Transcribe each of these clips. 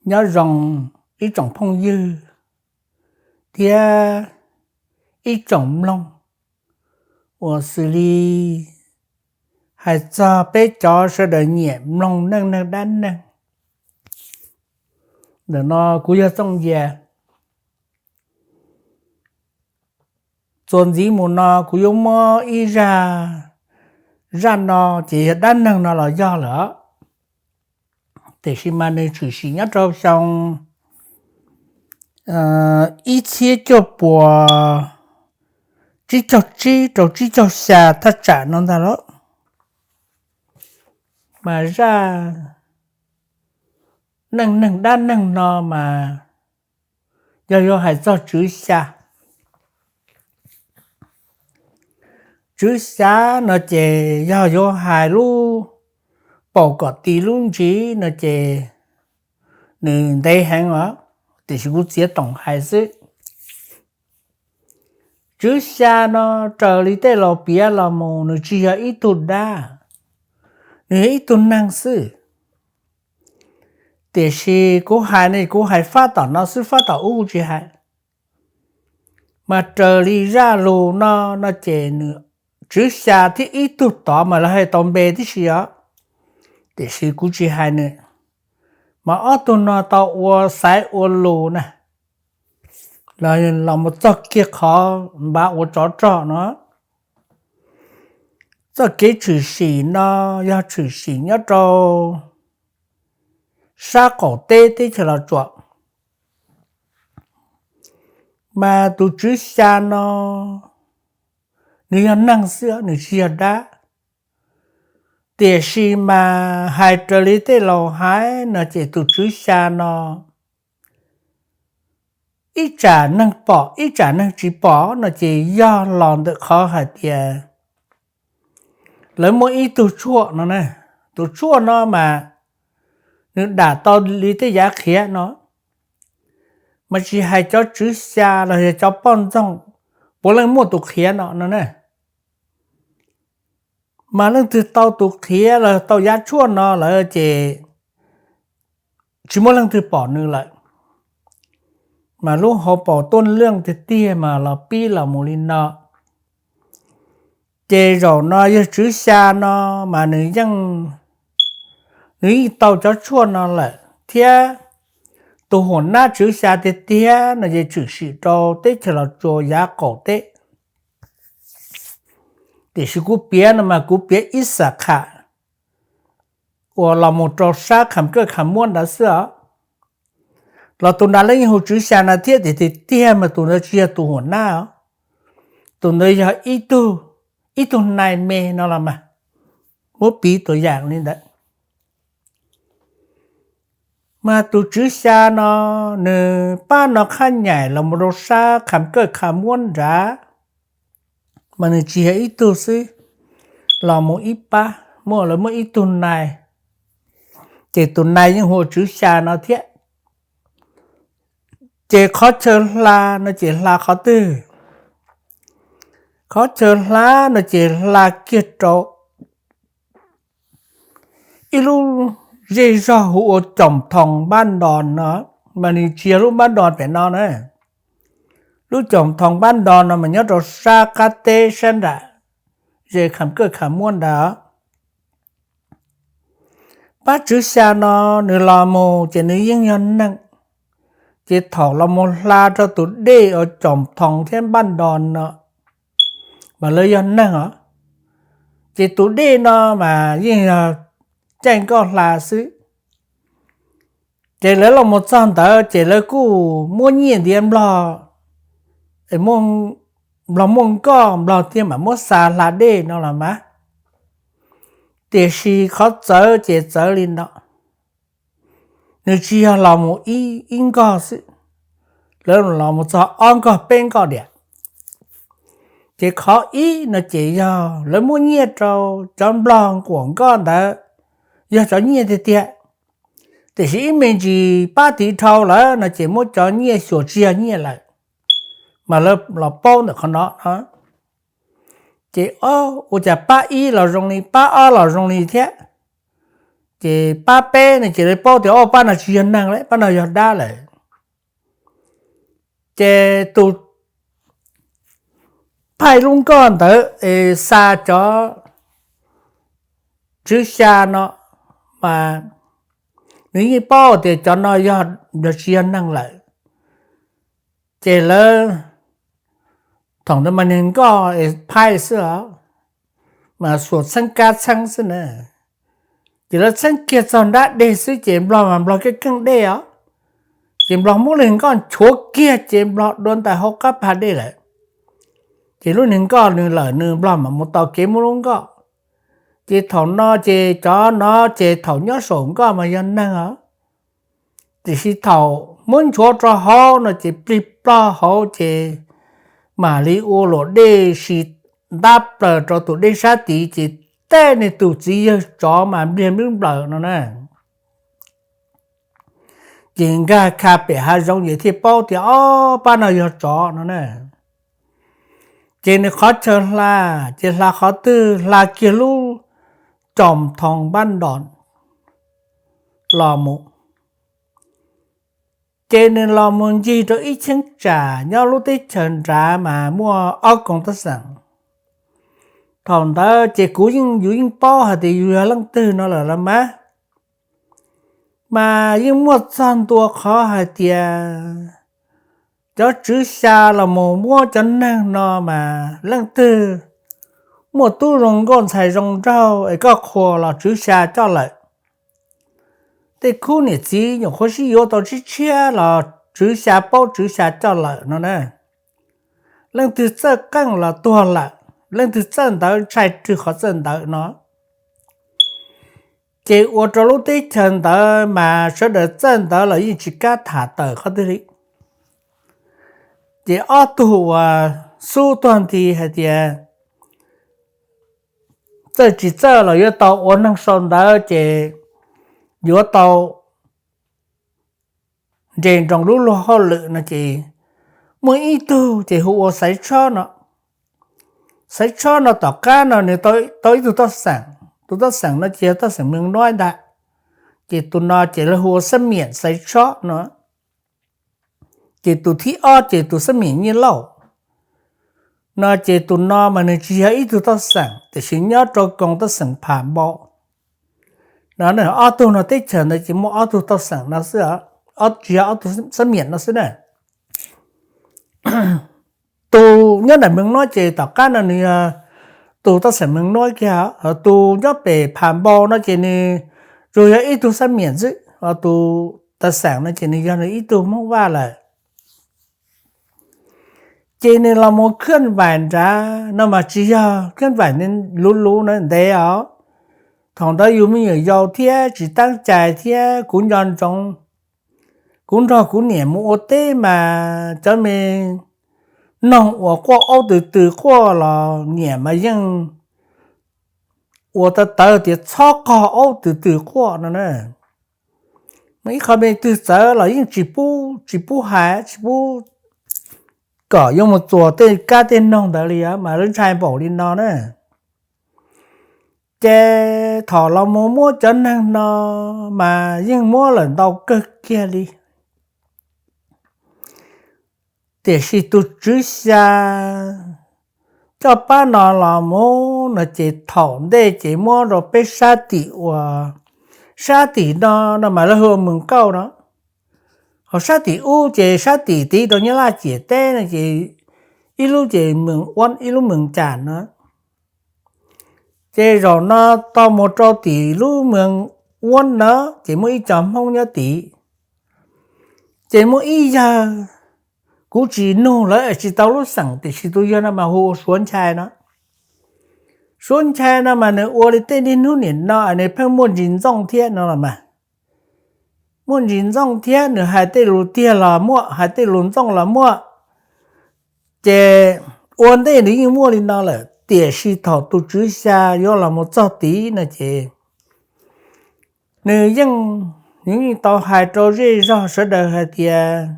Nyob zoo ib tsoom phooj ywg thiab ib tsoom mloog uas xws li hais txog peb cov sawv daws nyiam mloog neej neeg dab neeg. Ntawm no kuv yog Txooj Yias. Txuas ntxiv mus no kuv yuav muab ib zaj, zaj no ces yog dab neeg no los yog lawm, tiam sis mas nws tshwm sim nyob rau xyoo ib txhiab cuaj puas tsib caug tsib rau tsib caug xya thaj tsam no ntag lauj. Mas zaj neej neeg dab neeg no mas yog yuav hais txog Tswv Xya. Tswv Xya no ces yog yuav hais lub paus kom tis lub ntsis no ces nws ntev heev os, tiam sis kuv txiav toom hais xwb. Tswv Xya no raws li tej laus piav los mus nws tsis yog ib tug dab, nws yog ib tug neeg xwb. Tiam sis kuv hais ne kuv hais fab tom no xwb, fab tom ub kuv tsis hais. Mas raws li zaj lus no, no ces nws, Tswv Xya thiab ib tug tod mas lawv hais tau npe tib si os, tiam sis kuv tsis hais nws. Mas ob tug no tau ua xaiv ua lus na, los mus txog kiag qhov npav ua tsov rog no. Txoj kev tshwm sim no yog tshwm sim nyob rau sab qaum teb teb chaws Los Tsuas. Mas tus Tswv Xya no nws yog neeg xwb, nws tsis yog dab. Tiam sis mas hais raws li tej laus hais no ces tus Tswv Xya no ib tsam neeg pom ib tsam neeg tsis pom no ces yog los ntawm qhov hais tias lawv muaj ib tug tshuaj no, tus tshuaj no mas nws dam tau li tej yav qhiav no, mas tsis hais cov tswv xya los yog cov poj ntxoog, puav leej muaj tus qhiav no no na. Mas leej twg tau tus qhiav los tau yav tshuaj no lawm ces tsis muaj leej twg pom nws lawm. Mas lub hauv paus tuaj leej tiag tiag mas los pib los mus li no. Ces zaum no yawg tswv xya no mas nws yeej, nws yeej tau cov tshuaj no lawm thiab. Tus huam nab tswv xya tiag tiag no ces tshwm sim rau teb chaws Los Tsuas yav qaum teb. Tiam sis kuv piav no mas kuv piav ib xab kham uas los mus rau sab kham kaj kham muab ntawd xwb os. Los tus ntawd yeej hu tswv xya no thiab tiag tiag mas tus ntawd tsis yog tus huam nab os. Tus ntawd yog ib tug nai me no los mas, muab piv tus yam li ntawd. Mas tus tswv xya no nws pab no qhab nyaim los mus rau sab kham kaj kham muab nrad, mas nws tsis yog ib tug xwb, los mus ib pab, muaj lawv muaj ib tug nai, ces tus nai yeej hu ua tswv xya no thiab. Ces qhov chaw hla no ces hla qhov twg? Qhov chaw hla no ces hla kiag rau ib lub zej zog hu ua Coom Thoo Npab Nto no, mas nws tsis yog lub Npab Nto pem no na. Lub Coom Thoo Npab Nto no mas nyob rau sab qab teb sab nram ze kham kaj kham muab ntawd. Pab tswv xya no nws los mus ces nws yeej yog neeg, ces thaum los mus hla rau tus dej uas Coom Thoo thiab Npab Nto no, mas lawv yog neeg os. Ces tus dej no mas yeej yog caij nkoj hla xwb. Ces lawv los mus txog ntawd ces lawv kuj muab nyiaj ntiav nplog, nplog muaj nkoj nplog thiaj mam muab xa hla dej no los mas. Tiam sis qhov txawv ces txawv li no, nws tsis yog los mus ib nkoj xwb, lawv los mus txog ob nkoj peb nkoj diam. Ces qhov ib no ces yog lawv muab nyiaj rau cov nplog nquam nkoj ntawd, yog cov nyiaj tiag tiag. Tiam sis ib me ntsis pab tiv dhau lawm no ces muab cov nyiaj xyuas tsis yog nyiaj lawm, mas lawv los paub ntawm qhov no no. Ces ua cas pab ib los zoo li, pab ob los zoo li thiab. Ces pab peb no ces lawv paub tias, o, pab no tsis yog neeg lawm, pab no yog dab lawm. Ces tus phaij lub nkoj ntawd es xa cov tswv xya no mas nws yeej paub tias cov no yog, yog tsis yog neeg lawm. Ces lawv, thaum ntawd mas niag nkoj es phaij xwb os, mas xuas txheeb kab txheeb xwb na. Ces lawv txheeb kiag txog nrab dej xwb ces nplog mas nplog keej keej dej os. Ces nplog muab lub niag nkoj nchuav kiag ces nplog dua ntais hauv qab pha dej lawm. Ces lub niag nkoj nws lawm, nws nplog mam mus taus kev muab lub nkoj. Ces thaum no ces cov no ces thaum nyob saum nkoj mas yog neeg os, tiam sis thaum muab nchuav rau hauv no ces plig plog hauv ces mam li ua luam dej si ntab plaws rau tus dej sab tid ces tej niag tus txiv yawg tsov mas npliag nplwb nplaws no na. Ces nkag kha pem hav zoov ces thiaj paub tias, o, pab no yog tsov no na. Ces nws qhov chaw hla, ces hla qhov twg, hla kiag lub caum thoo npab ntos los mus. Ces nws los mus ncig rau ib cheeb tsam nyob lub teb chaws nrad mas muaj ob koog tab xeem. Thaum ntawd ces kuv yeej, yus yeej paub hais tias yus yog leej twg no lawm los mas, mas yeej muaj txog ntua qhov hais tias cov tswv xya los mus muab cov neeg no mas leej twg muaj tub zoo nkauj ntxhais zoo nraug es koj qhuas los tswv xya coj lawm. Tej khub niam txiv nyuam qhuav sib yuav tau tshiab tshiab los tswv xya paub tswv xya coj lawm no na. Leej twg txawj qeej los tuag lawm, leej twg txawj ntawv ntshai rwg qhov txawj ntawv no. Ces ua rau lub teb chaws ntawd mas sawv daws txawj ntawv los yeej tsis kam tham tawm qhov twg li. Ces ob tug uas xub tuag nthi hais tias txawj tsis txawj los yuav tau ua neeg sau ntawv ces yuav tau nres nroos lub luag hauj lwm no ces muaj ib tug ces hu ua Xaiv Tshob no. Xaiv Tshob no tom qab no nws tau ib tug toj xeem, tus toj xeem no ces yog toj xeem Meeg Nuab ntag. Ces tus no ces lawv hu ua Xab Miam Xaiv Tshob no. Ces tus thib ob ces tus Xab Miam Nyiaj Lauj no, ces tus no mas nws tsis yog ib tug toj xeem tiam sis nyob rau koog toj xeem Pham Npau no. Ob tug no teb chaws ntawd ces muaj ob tug toj xeem no xwb, tsis yog ob tug Xab Miam no xwb na. Tus nyob ntawm Meeg Nuab ces tom qab no nws yog tus toj xeem Meeg Nuab kiag, ho tus nyob pem Pham Npau no ces nws tsuas yog ib tug Xab Miam xwb, ho tus toj xeem no ces nws yog nws ib tug Hmoob Vaj lawm. Ces nws los mus khwj vais nrad no mas tsis yog khwj vais luv luv na ntev os. Thaum ntawd yus me nyuam yaus thiab tsis teeb cai thiab kuv nco ntsoov, kuv nrog kuv niam mus ua teb mas cov me noog uas quaj aub tw tw quaj los niam mas yeej ua tawv tawv tias txhob qog aub tw tw quaj no na. Mas ib qho me twg txawv los yeej tsis pub, tsis pub hais, tsis pub kom yuav mus txuas tej kab tej noog ntawd li os, mas lawv ntshai npaum li no na. Ces thaum los mus muab cov neeg no mas yeej muab lawm ntau kawg kiag li. Tiam sis tus tswv xya coj pab no los mus no ces thaum ntej ces muab rau peb sab tim uas, sab tim no no mas lawv hu ua Mees Kauj no. Ho sab tim ub ces sab tim tiv rau Nyab Laj ciam teb no ces ib lub ces Mees Uab, ib lub Mees Cas no. Ces zaum no tau mus rau tim lub Mees Uab no ces muaj ib co Hmoob nyob tid. Ces muaj ib yawg, kuv tsis nug lawv es tsis tau lub xeem tiam sis tus yawg no mas hu ua Suav Nchai no. Suav Nchai no mas nws ua li tej niaj hnub nim no nws pheej muaj ntsis ntxooj thiab no los mas. Muaj ntsis ntxooj thiab nws hais tej lus tiag los muaj, hais tej lus ntxooj los muaj. Ces ua ntej nws yeej muaj li no lawm tiam sis thaum tus tswv xya yuav los mus txog tid no ces nws yeej, nws yeej tau hais rau zej zog sawv daws hais tias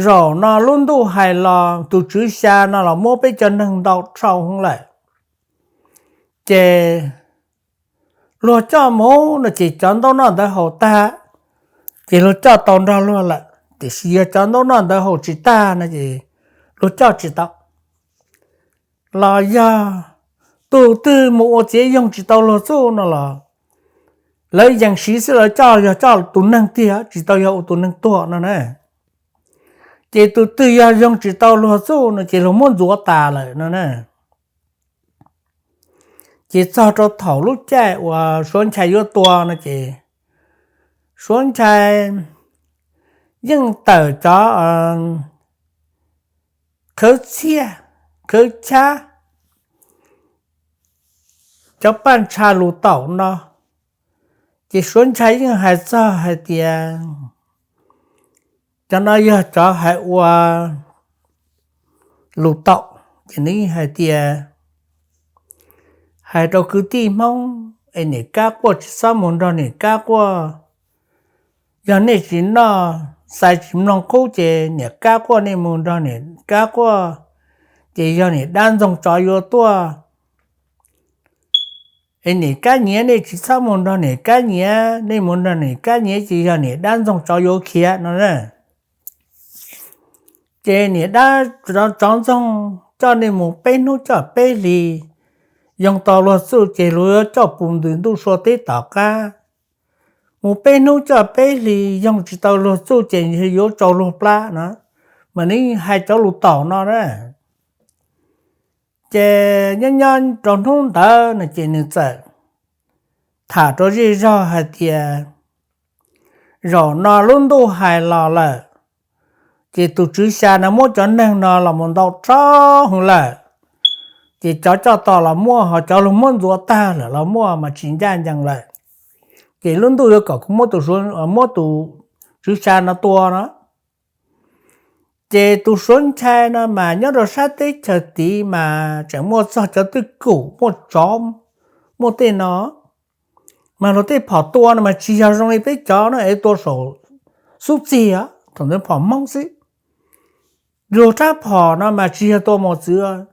zaum no lub ntuj hais los tus tswv xya no los muab peb cov neeg ntaus dhau heev lawm. Ces luag coj mus no ces cov ntaub noj ntawv haus tag, ces luag coj tau nrog luag lawm, tiam sis yog cov ntaub noj ntawv haus tsis tag no ces luag coj tsis tau. Los yog tus twg mus ua txiav yoog tsis tau luag txuj no los lawv yees siv xwb, lawv coj yog coj tus neeg tiag tsis tau yog ua tus neeg tuag no na. Ces tus twg yog yoog tsis tau luag txuj no ces luag muab ntxuav tas lawm no na. Ces txog rau thaum lub caij uas Suav Nchai yuav tua no ces Suav Nchai yeej tawm cov khawv txhiaj, khawv chab, cov paj ntsha lus taum no. Ces Suav Nchai yeej hais txog hais tias cov no yog cov hais ua lus taum, ces nws hais tias, hais rau kwv tij Hmoob es niam kab quaj tsis txhob mus nrog niam kab quaj. Yog nej tsis noj, xais tsis mloog qub ces niam kab quaj nej mus nrog niam kab quaj, ces yog niam dab ntxoog tsov yuav tuaj. Es niam kab nyiav nej tsis txhob mus nrog niam kab nyiav, nej mus nrog niam kab nyiav ces yog niam dab ntxoog tsov yuav khiav no na. Ces niam dab tsov ntxoog coj nej mus peb hnub coj peb hlis, yoog tau luag txuj ces luag yuav coj pus ntws ntuj sua teb tom qab. Mus peb hnub coj peb hlis yoog tsis tau luag txuj ces yuav tsau luag plab no. Mas nws hais cov lus taum no na. Ces nyob nyob rau hnub ntawd no ces nws txawm tham rau zej zog hais tias, zaum no lub ntuj hais los lawm, ces tus tswv xya no muab cov neeg no los mus ntau tshaj hwv lawm. Ces cov coj tau los muaj, ho cov luag muab ntxuav tag lawm los muaj mas tsis ncaj ncees lawm. Ces lub ntuj yuav kom kuv muab tus, muab tus tswv xya no tua no. Ces tus Suav Nchai no mas nyob rau sab teb chaws tid mas tseem muaj txog cov twj kum, muaj tsov, muaj tej no. Mas luag tej phom tua no mas tsis yog zoo li peb cov no es tua saum xub txig, thaum ntawd phom Hmoob xwb. Luag rab phom no mas tsis yog tua mos txwv,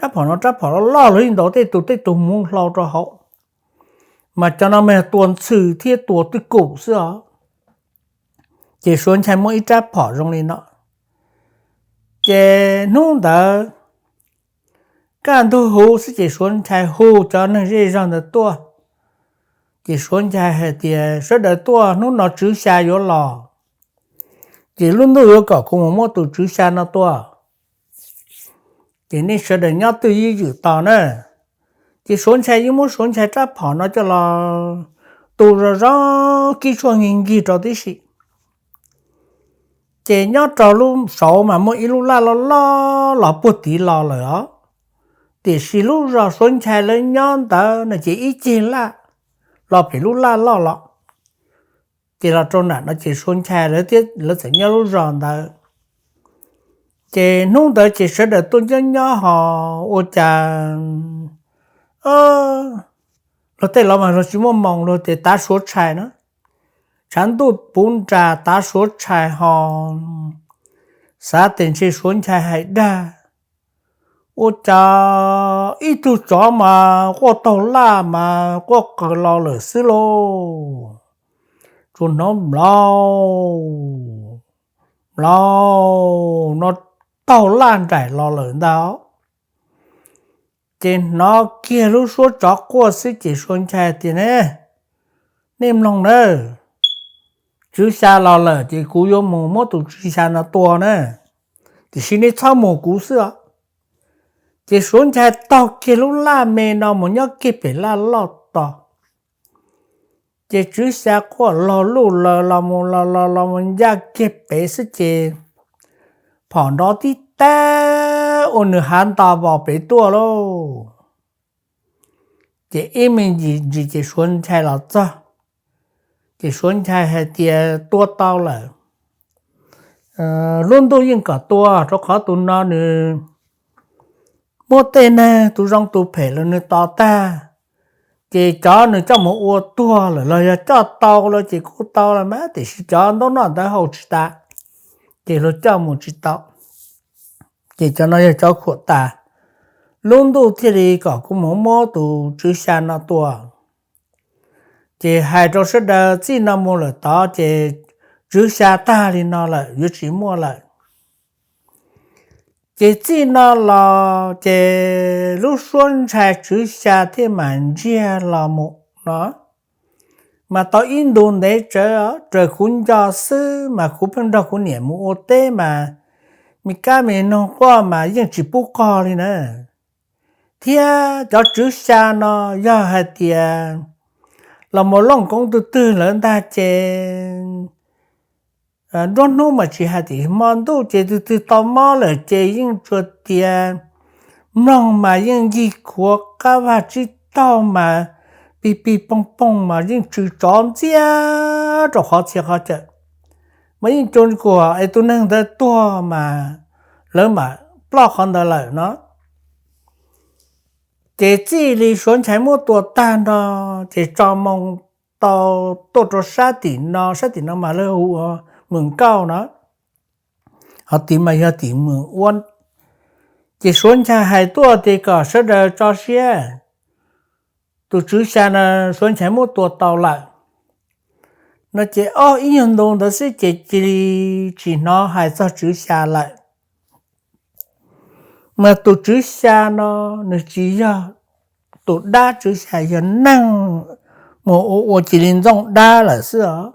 rab phom no rab phom loj loj, luag yeej ntaus tej tus tej tus mus hlau rau hauv, mas cov no mas yog tua ntxhw thiab tua twj kum xwb os. Ces Suav Nchai muaj ib rab phom zoo li no. Ces hnub ntawd kaj ntug huv xwb ces Suav Nchai hu cov neeg zej zog ntawd tuaj. Ces Suav Nchai hais tias, sawv daws tuaj, hnub no tswv xya yuav los, ces lub ntuj yuav kom kuv mus muab tus tswv xya no tua. Ces nej sawv daws nyob twj ywm tos na. Ces Suav Nchai yeej muab Suav Nchai rab phom no coj los tu zoo zoo kib tshuaj nkig nkig rau tib si. Ces nyob rau lub saud mas muaj ib lub laj loj loj los puag tid los lawm os. Tiam sis lub zos Suav Nchai lawv nyob ntawd no ces ib ceg laj los pem lub laj loj los. Ces los rau nram no ces Suav Nchai lawv thiab lawv txawm nyob lub zos ntawd. Ces hnub ntawd ces sawv daws tuaj nyob nyob ho ua cas luag tej los mas luag tsis muaj moos, luag ces tav suav tshais na, tshav ntuj puv nras tav suav tshais ho xav tias ntshe Suav Nchai hais dag. Ua cas ib tug tsov mas quaj taug laj mas quaj qw los lawm xwb lauj. Tsuas hnov mlaus mlaus no taug laj nraim los lawm ntag. Ces hnov kiag lub suab tsov quaj xwb ces Suav Nchai tias, ne, nej mloog nawb, tswv xya los lawm ces kuv yuav mus muab tus tswv xya no tua na, tiam sis nej txhob mus kuv xwb os. Ces Suav Nchai taug kiag lub laj me no mus nyob kiag pem laj loj tos. Ces tswv xya quaj log luj laws los mus los los los mus ncaj kiag pem xwb ces phom nrov tib tag ua nws hav nta vos pem tuaj lauj. Ces ib me ntsis ces Suav Nchai los txog. Ces Suav Nchai hais tias tua tau lawm, lub ntuj yeej kom tua, rau qhov tus no nws muab tej neeg tus zoo tus phem los nws tos tag. Ces cov nws coj mus ua tuag lawm los yog coj tau lawm ces kuj tau los mas, tiam sis cov ntaub noj ntawv haus tsis tas, ces luag coj mus tsis tau. Ces cov no yog cov khuam tas, lub ntuj thiaj li kom kuv mus muab tus tswv xya no tua. Ces hais rau sawv daws txij no mus lawm tod ces Tswv Xya tag li no lawm, yuav tsis muaj lawm. Ces txij no los ces lub suab ntshai Tswv Xya thiaj mam ntsiag los mus no. Mas tau ib ntu ntev tsawv, raws kuv nco xwb mas kuv pheej nrog kuv niam mus ua teb mas me kab me noog quaj mas yeej tsis pub qog li na. Thiab cov Tswv Xya no yog hais tias los mus looj koob twg twg lawm ntag ces nruab hnub mas tsis hais tias hmo ntuj ces twg twg tau mob lawm ces yeej tsuas tias mloog mas yeej ncig khuav qab vag tsib taug mas pig pig poog poog mas yeej tsw tsov ntxiag rau qhov txhia qhov chaw. Mas yeej cuag kuas es tus neeg ntawd tuag mas lawv mam ploj qhov ntawd lawm no. Ces txij li Suav Nchaiv muab tua tag no ces tso moo tau tuaj rau sab tim no, sab tim no mas lawv hu ua Mws Nkauj no, ho tim mas yog tim Mws Uab. Ces Suav Nchaiv hais tuaj tias kom sawv daws tso siab, tus Tswv Xya no Suav Nchaiv muab tua tau lawm no ces ob ib nyuag ntu ntawd xwb ces cia li tsis hnov hais txog Tswv Xya lawm. Mas tus Tswv Xya no nws tsis yog tus dab, Tswv Xya yog neeg, mus ua ua cia li ntxooj dab lawm xwb os.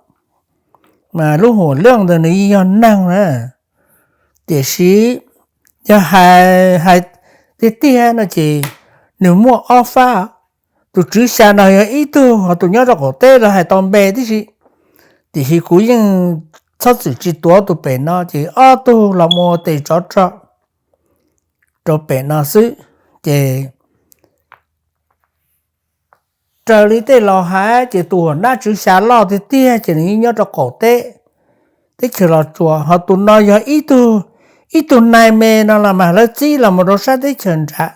Mas lub hua lwj ntawd nws yeej yog neeg na, tiam sis yog hais hais tiag tiag no ces nws muaj ob fab. Tus Tswv Xya no yog ib tug, ho tus nyob rau qaum teb lawv hais tau npe tib si, tiam sis kuv yeej txhob txwm tsis tuav tus pem no ces ob tug los mus ua tes tsov rog rau pem no xwb. Ces raws li tej laus hais ces tus uas dab Tswv Xya loj tiag tiag ces nws yeej nyob rau qaum teb, teb chaws Los Tsuas, ho tus no yog ib tug, ib tug nai me no los mas lawv txib los mus rau sab teb chaws nrad.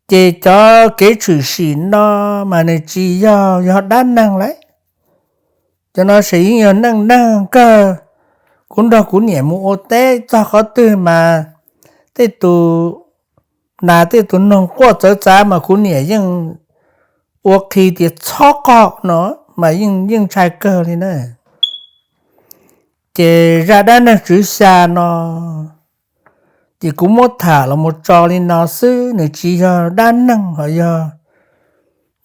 Ces cov kev tshwm sim no mas nws tsis yog, yog dab neeg lauj. Cov no ces yeej yog neej neeg kawg. Kuv nrog kuv niam mus ua teb txog qhov twg mas tej tus nas tej tus noog quaj txawv txav mas kuv niam yeej ua qhi tias txhob quaj no, mas yeej ntshai kawg li na. Ces zaj dab neeg Tswv Xya no ces kuv muab tham los mus tso li no xwb, nws tsis yog dab neeg los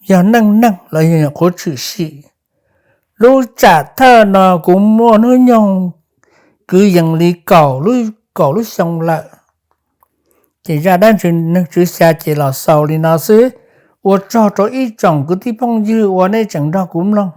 yog neej neeg los yog nyuam qhuav tshwm sim. Lub tsam thawj no kuv muaj hnub nyoog kwv yees li kaum lub, kaum lub xyoo lawm. Ces zaj dab neeg Tswv Xya ces los xaus li no xwb. Ua tsaug rau ib tsoom kwv tij phooj ywg uas nej tseem nrog kuv mloog.